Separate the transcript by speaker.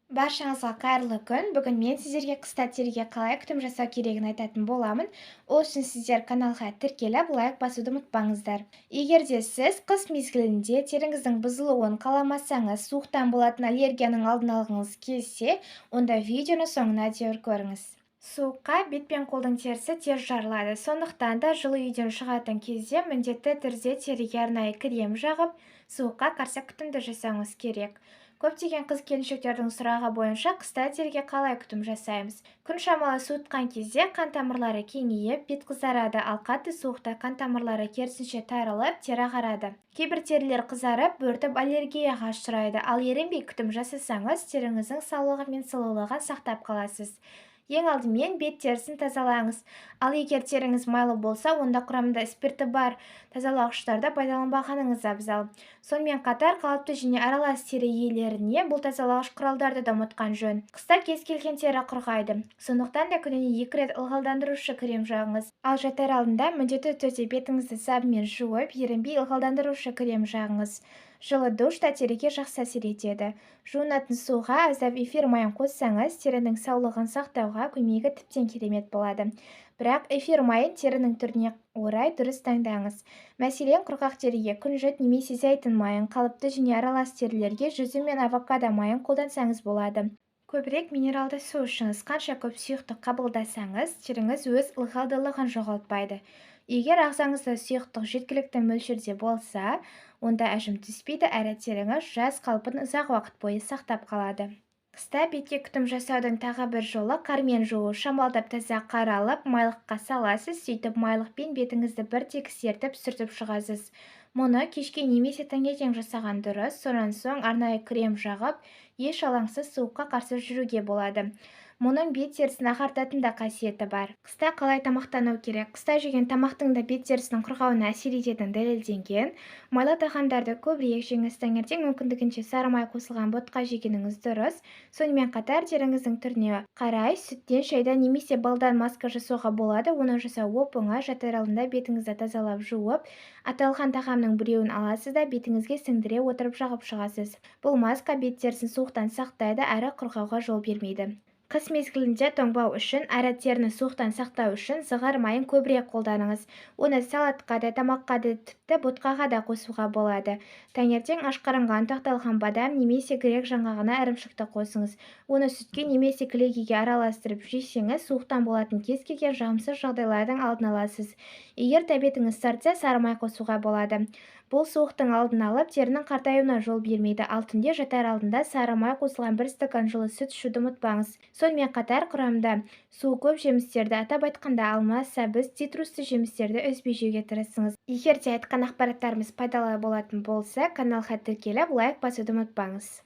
Speaker 1: Баршаңызға қайырлы күн! Бүгін мен сіздерге қыста теріге қалай күтім жасау керегін айтатын боламын. Ол үшін сіздер каналға тіркеліп, лайк басуды ұмытпаңыздар. Егер де сіз қыс мезгілінде теріңіздің бұзылуын қаламасаңыз, суықтан болатын аллергияның алдын алғыңыз келсе, онда видеоны соңына дейін көріңіз. Суыққа бет пен қолдың терісі тез жарылады. Сондықтан да жылы үйден шығатын кезде міндетті түрде теріге арнайы крем жағып, суыққа қарсы күтімді жасауыңыз керек. Көптеген қыз-келіншектердің сұрағы бойынша, қыста теріге қалай күтім жасаймыз? Күн шамалы суытқан кезде қан тамырлары кеңейіп, бет қызарады, ал қатты суықта қан тамырлары керісінше тарылып, тері ағарады. Кейбір терілер қызарып, бөртіп, аллергияға ұшырайды. Ал ерінбей күтім жасасаңыз, теріңіздің саулығы мен сұлулығын сақтап қаласыз. Ең алдымен бет терісін тазалаңыз. Ал егер теріңіз майлы болса, онда құрамында спирті бар тазалағыштарды пайдаланбағаныңыз абзал. Сонымен қатар қалыпты және аралас тері иелеріне бұл тазалағыш құралдарды да ұмытқан жөн. Қыста кез келген тері құрғайды. Сондықтан да күніне 2 рет ылғалдандырушы крем жағыңыз. Ал жатар алдында міндетті түрде бетіңізді сабынмен жуып, ерінбей ылғалдандырушы крем жағыңыз. Жылы душ та теріге жақсы әсер етеді. Жуынатын суға аздап эфир майын қоссаңыз, терінің саулығын сақтауға көмегі тіптен керемет болады. Бірақ эфир майын терінің түріне орай дұрыс таңдаңыз. Мәселен, құрғақ теріге күнжіт немесе зәйтүн майын, қалыпты және аралас терілерге жүзім мен авокадо майын қолдансаңыз болады. Көбірек минералды су ішіңіз. Қанша көп сұйықтық қабылдасаңыз, теріңіз өз ылғалдылығын жоғалтпайды. Егер ағзаңызда сұйықтық жеткілікті мөлшерде болса, онда әжім түспейді, әрі теріңіз жас қалпын ұзақ уақыт бойы сақтап қалады. Қыста бетке күтім жасаудың тағы бір жолы — қармен жуу. Шамалдап таза қар алып, майлыққа саласыз, сөйтіп майлықпен бетіңізді бір тегіс ертіп, сүртіп шығасыз. Мұны кешке немесе таңертең жасаған дұрыс. Сонан соң арнайы крем жағып, еш алаңсыз суыққа қарсы жүруге болады. Мұның бет терісін ағартатын да қасиеті бар. Қыста қалай тамақтану керек? Қыста жеген тамақтың да бет терісінің құрғауына әсер ететіні дәлелденген. Майлы тағамдарды көбірек жеңіз. Таңертең мүмкіндігінше сары май қосылған ботқа жегеніңіз дұрыс. Сонымен қатар теріңіздің түріне қарай сүттен, шайдан немесе балдан маска жасауға болады. Оны жасау оп-оңай. Жатар алдында бетіңізді тазалап жуып, аталған тағамның біреуін аласыз да, бетіңізге сіңдіре отырып жағып шығасыз. Бұл маска бет терісін суықтан сақтайды әрі құрғауға жол бермейді. Қыс мезгілінде тоңбау үшін әрі теріні суықтан сақтау үшін зығыр майын көбірек қолданыңыз. Оны салатқа да, тамаққа да, тіпті ботқаға да қосуға болады. Таңертең аш қарынға ұнтақталған бадам немесе грек жаңғағына ірімшікті қосыңыз. Оны сүтке немесе кілегейге араластырып жесеңіз, суықтан болатын кез келген жағымсыз жағдайлардың алдын аласыз. Егер тәбетіңіз тартса, сары май қосуға болады. Бұл суықтың алдын алып, терінің қартаюына жол бермейді. Ал түнде жатар алдында сары май қосылған бір стакан жылы сүт ішуді ұмытпаңыз. Сонымен қатар құрамында суы көп жемістерді, атап айтқанда алма, сәбіз, цитрусты жемістерді үзбей жеуге тырысыңыз. Егер де айтқан ақпараттарымыз пайдалы болатын болса, каналға тіркеліп, лайк басуды ұмытпаңыз.